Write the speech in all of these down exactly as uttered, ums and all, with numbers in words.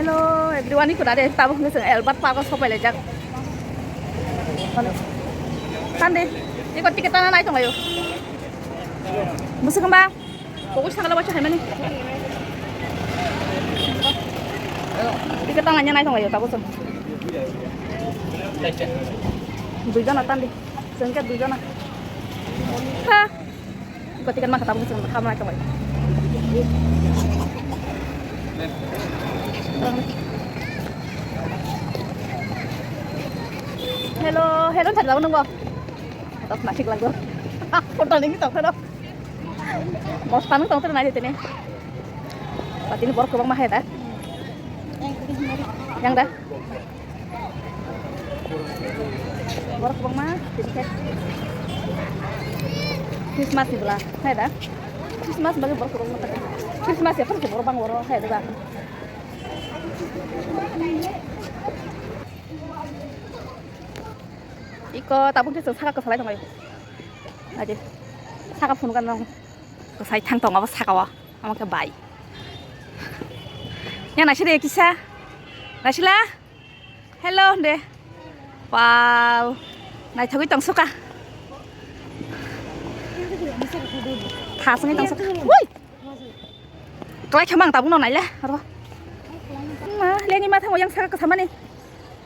Hello everyone, iko dade tabuk hwnwi chwng Albert Park o sopai laijak. Tande, iko ticket tana nai tonglaio. Bwswk hwnba? Kogwi sakala bacha haimani. Ticket tana nai tonglaio tabuk chwng. Dui jona tande, chwng khe dui jona. Ha. Iko ticket ma kha tabuk chwng kha ma tongwi. Hello, hello, thang jabo nungbo. Tos ma thik langgo. Photo ning tong thano. Mos panu tong thano nai tene. Patini borok kwbangma hai da. Yang da. Borok kwbangma tini khe Christmas ni bwla hai da. Christmas bagwi borok kwbangma tongkha. Christmas ya phano borok bang oro hai da ba. Iko tabuk khe chwng saka kwsalai tonglaio. Aje saka phunukha nang kwsai thang tong abo saka o. Amo khe bai. Yang naiside kisa. Naisila. Hello de. Wow. Naithogwi tongsuka. Thasungwi tongsuka. Woi. Klai khamang tabukno naile. Aro. Ma, leni matha mo yang saka kasamani.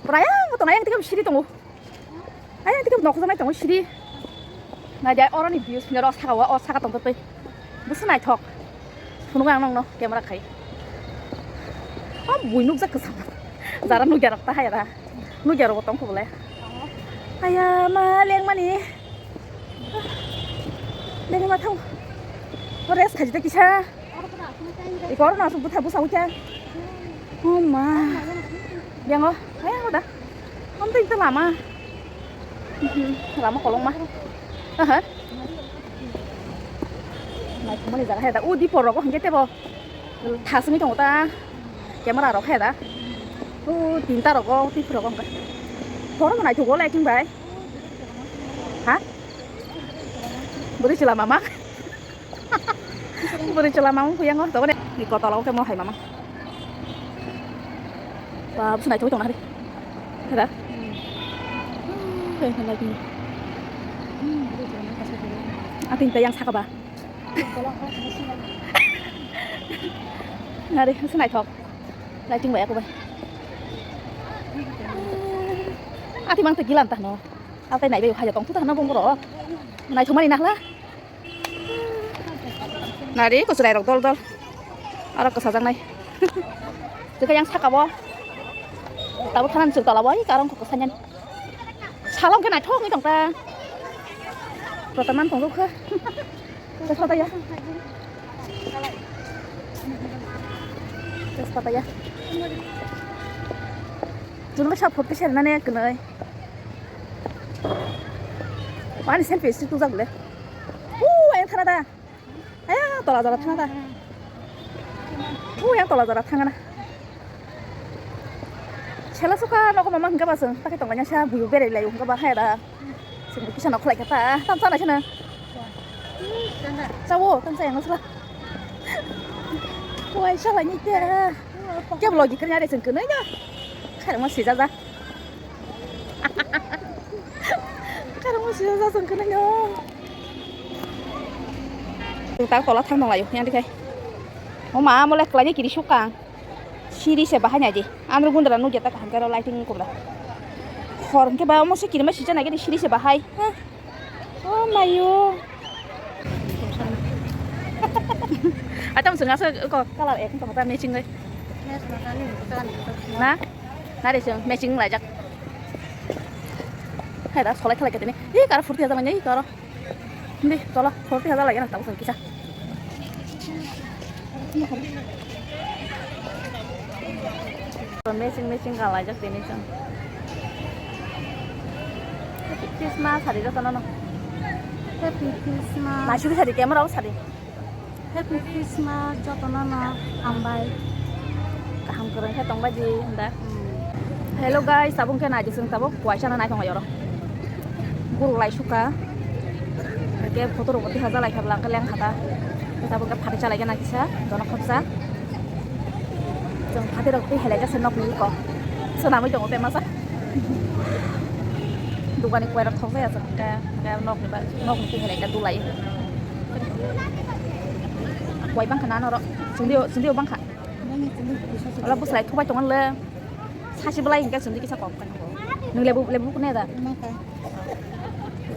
Raya mo tong yang tikam siri tongo. Ayang tike nokho janai tongo siri. Naidi oroni views ni ro saka o, o saka tongtwtwi. Bwswk naithok. Phunukgo ang nokno camera khai. O bui nukjak kwcham. Jara nukya rok ta haya da. Nukya rok tong khobole. Aya ma lengmani. Lengma thang. O rest khaji ta kisa. Ikor na su butha busa ucha. Oh ma. Yang o. Ayang o da. Om tei lama. Mhm, lama kolong ma. Aha. Naithokmani jaga hai da. O dipor rogo hingke tebo. Thasungwi tongo ta. Camera rok hai da. O tinta rogo, tip rogo hingke. Borok naithogo lighting bai. Ha? Bwrwi chwla mama. Bwrwi chwla mama phuyang o. Tokone ni kotolo khe mo hai mama. Ba, bwswk naithok tongna hari. Hera? Hei, hei, naithok. Ating tayang saka ba. Nari, bwswk naithok. Lighting bai aku bai. Ati mang tegilan tah no. Atai nai bai haja tong puta na bongro. Naithok mani nahla. Nari, kwchwrai rok dol dol. Aro kwsajaknai. Jikha yang saka bo. Tabuk thanan chwng tola bo, ai karong kok sanyan. Salong khe naithok ni tongta. Rota man tong kha. Tejpata ya. Tejpata ya. Junubai sa phot kisa nane kwnai. Ani selfie stick tujak le. U, ayang thana da. Ayang tola jora thana da. U, ayang tola jora thana na. Sela suka noko mama hingka ba sung. Pakai tongkanya sa buyu berai lai hingka ba hai da. Sung kisa nok khlai kata. Tam sana sini. Sawo, tam saya ngasla. Wai sala ni te. Kya vlog ikan nyari sung kena ya. Kare mo sija ja. Karang mo sila jasong kana yo. Tang tola thang dong layo yang dikai. O ma mo le klai kiri sukang. Siri se bahai naji. Andro gundra nugya ta kaham karo lighting kubla. Hor ke ba mo se kiri ma sija nagi siri se bahai. Ha. O mayo. Atam sunga se ko color ek ko ta matching le. Na? Nari sung matching laijak. Hai da solai khalai katini. Ih karo forty hajar manya ih karo. Hindi tola forty hajar lagi na tahu sung kisa. Matching matching ka laijak tini sung. Happy Christmas hari joto no. Happy Christmas. Masuk sari camera sari. Happy Christmas, jotono no hambai. Kaham kwrwng khe tongbai di hwnda. Hello guys, tabuk khe naidi chwng tabuk kuaisa no naithok lai oro. Guruk lai sukha. Hwnkhe photo rok bo tiha jalai kha bwla hwnkhe leng kha ta. Tabuk khe phatwi chalai gana kisa, jono khopsa. Chwng phatirok twi helai jase nokni iko. Swnamwi tongo tei masa. Dukani kuairok thok jaya chwng khe, khe nokni ba, nokni twi helai khe dulai. Kuai bangkha na norok. Chwngdio, chwngdio bangkha. Ola bwslai thubai tongo le. Sasi belai hingke chwngdi kisa kok kha. Nwng lebu, lebu kune da?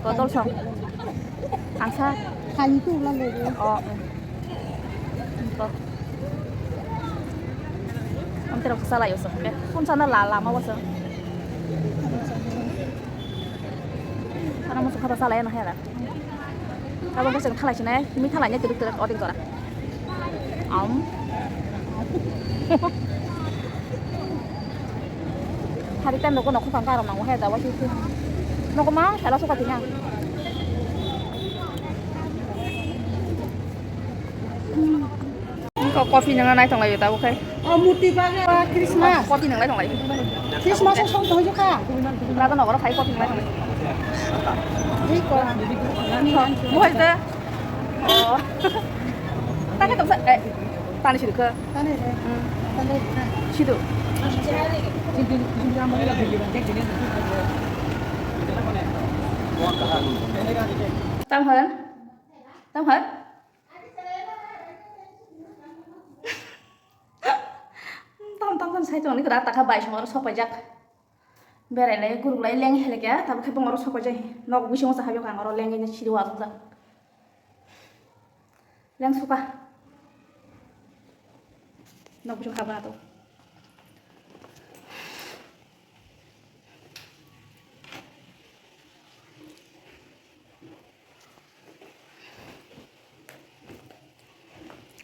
Botol song. Angsa. Hani tu ulang lebu. Oh. Ko. Amtero kasa layo so. Phone sana la la ma wasa. Sana mo kha basa layo na hera. Kabo ko seng thalai sinai, mi thalai ne tiruk tiruk oding tora. Am. Hari time rok no khopang karo nango he dawa sisi. Noko ma hela soka tina. Ko coffee nang nai tong lai ta bukai. Oh, murti ba Christmas. Coffee nang lai tong lai. Christmas song tong ka. Laga nogoro khai coffee nang lai tong lai. Ei ko. Buhai da. Oh. Tani tong sa, eh, tani sirikha. Tani re. Hmm. Tani re. Sido. Tam han? Tam han? Tam tam tam sai tong ni kra ta kha bai song oro sok paijak. Berai lai guruk lai leng hele kya, tabuk khe bong oro sok paijak. Nok bisingo sa habyo kang oro leng ini siri wa song jak. Leng suka. Nok bisingo kha ba to.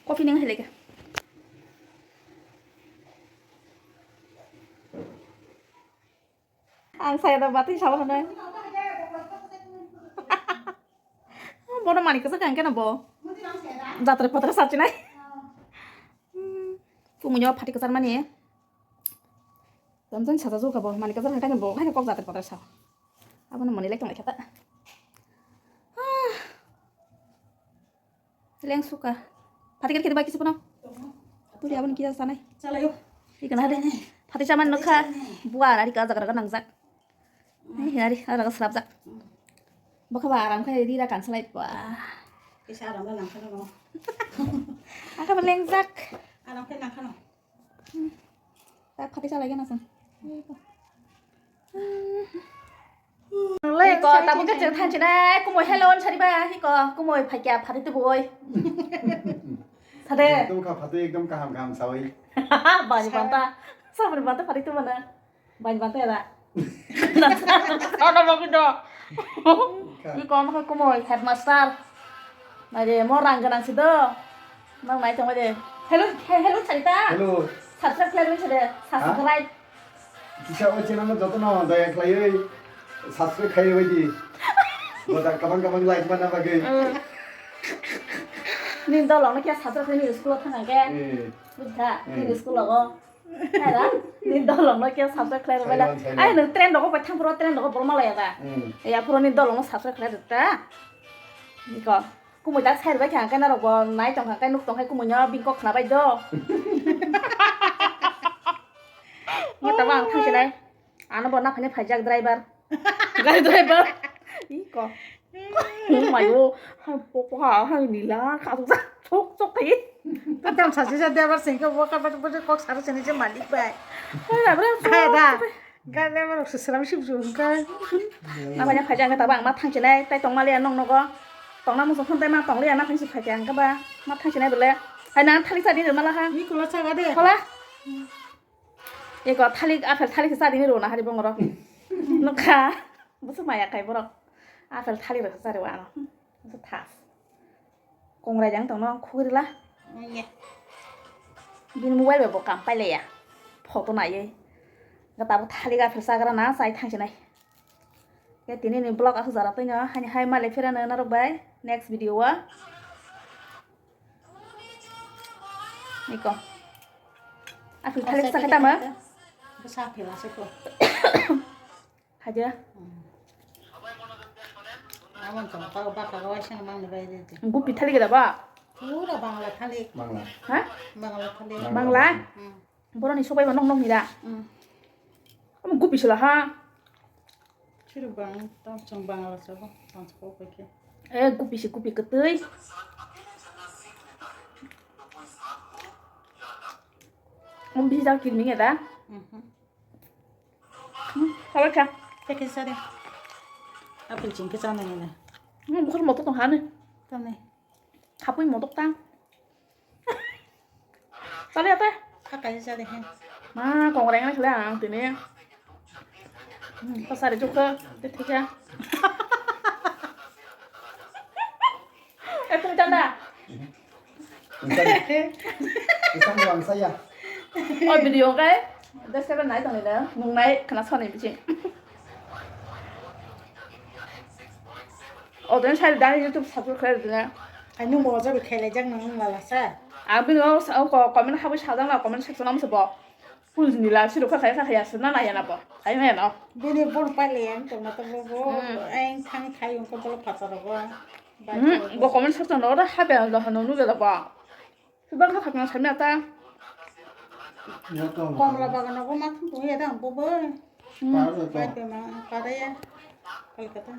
Coffee nang hele kya. Ang saya da batwi sawa hwnwi. Bono mani kwchak kha hwnkhe no bo. Jatra patra sachinai. Hmm. Kumunyo phati kwchar mani. Tamtani sacha jokha bo mani kwchar hwnkhe bo haino kok jatra patra sa. Abono mani lai tong lai kha ta. Ah. Leng suka. Phati kari kari bai kisa pono. Tuli aboni kisa sanai. Chalayo. Ikana hade. Phati chaman nokha. Buar ari ka jaga nangjak. Ai ari ka jaga slapjak. Bokha ba aram khai rira kan salai ba. Kisa aram la nangkha no. Angka ba lengjak. Aram khai nangkha no. Tak phati chalai gana san. Hiko tabuk khe chwng thanchi nai kumui hello sari ba hiko kumui phaikya phati tubui. Sade. Ekdom kha phati ekdom kaham kaham sawi. Bani banta. Sabri banta phati tubana. Bani banta era. Ana bagido. Hiko ama khe kumui headmaster. Nai de mo rang ganang si do. Nang nai tongbai de. Hello, he-, hello Sarita. Hello. Subscribe khlai rwng se de. Ha? Subscribe. Kisa o channel no joto no daya khlaiwi subscribe khai rwbai di. Boda kabang kabang like mana bagwi. Mm. Nini dolong no khe subscribe khlai ni school o thang khe. Eh. Bujha, eh. Nini school o. Hera, nini dolong no khe subscribe khlai rwbai la. Silent, silent. Ai nwng train rogo bai thang phuru train rogo bol malaya da. Mm. Ya phuru nini dolong no subscribe khlai rwta. Niko. Kumui tak sai rwbai kha, hwnkhe norok bo nai tong kha, hwnkhe nuk tong khe kumui no bini kok khna bai do. Mo tamo ang thang sinai. Ano bo naphani phaijak driver. Gari driver. Iko. Mayo, hai popo ha, hai nila, khasuk jak, sok sok khai. Katam sasi sa driver sengke bo ka bo kok sar sini je malik bai. Hai, abra sok. Hai da. Gari driver rok se sram sip sip wngkha. Naphani phaijak hwnkhe tabuk ang ma thangchinai, tai tongma liya nok nogo. Tongna muchung phano tai ma tong liya, naphani se phaikha hwnkhe ba ma thangchinai bole. Hai nang thalik chadi rwma laha. Ni kula chaga de. Hola. Eko thalik, aphel thalik se chadi rwna hari bongoro. Nukha. Busu maya khai borok. Aphel thalik rwkha chari wano. Busu thas. Kongrai jang tongno khugri la. Ye. Bini mobile bai bo kam pailaiya. Photo naiwi. Ga tabuk thalik aphel chagra na chai thangsinai. Khe tini ni vlog aswk jora twi no hani hai malai phirano norok bai next video o. Niko. Aphel thalik chakhe tamo. Bwsa aphel aswk ko. Haja. Hmm. Abang tong tao baka kawaisa mang ni bai de. Gupi thalik da ba? Pura Bangla thalik. Bangla. Ha? Bangla thalik. Bangla? Hmm. Boroni sobai ba nok nok ni da. Hmm. Omo gupi sila ha. Chiri bang tam chong bang ala sabo tam chong pai khe. Eh, gupi si gupi ketui. Omo bisi da kirmi nge da. Mhm. Hmm, sabar kha. Teke sare. Apple ching khe chana nge na. Hmm, bukhar moto tong ha ne. Tane. Hapui motok tang. Chale ate. Hakai chale he. Ma, kong reng khle ang tini. Hmm, pasari jukha, te thikha. Eh, pung chanda. Isang, isang wangsa ya. Oh, video kai. Description nai tong le, nung nai khana sani bichi. Audience hai dani YouTube subscribe khlai dina. Ai nung bo jabi khailai jak nang lala sa. Ang bini o sa, o ko-, comment habwi sajak na comment section am se bo. Pun ni la siro kha khai kha ya se na na ya na bo. Khai na ya na. Bini bon pai le yang tong na to bo bo. Hmm. Ang thang khai ung ko bolo phatar bo. Hmm, bo comment section ora habya lo hanu nu bela bo. Subang kha khakna samya ta. Komla bagan nogo ma thum thum ya dang bo bo. Hmm. Pai pe ma para ya. Kolkata.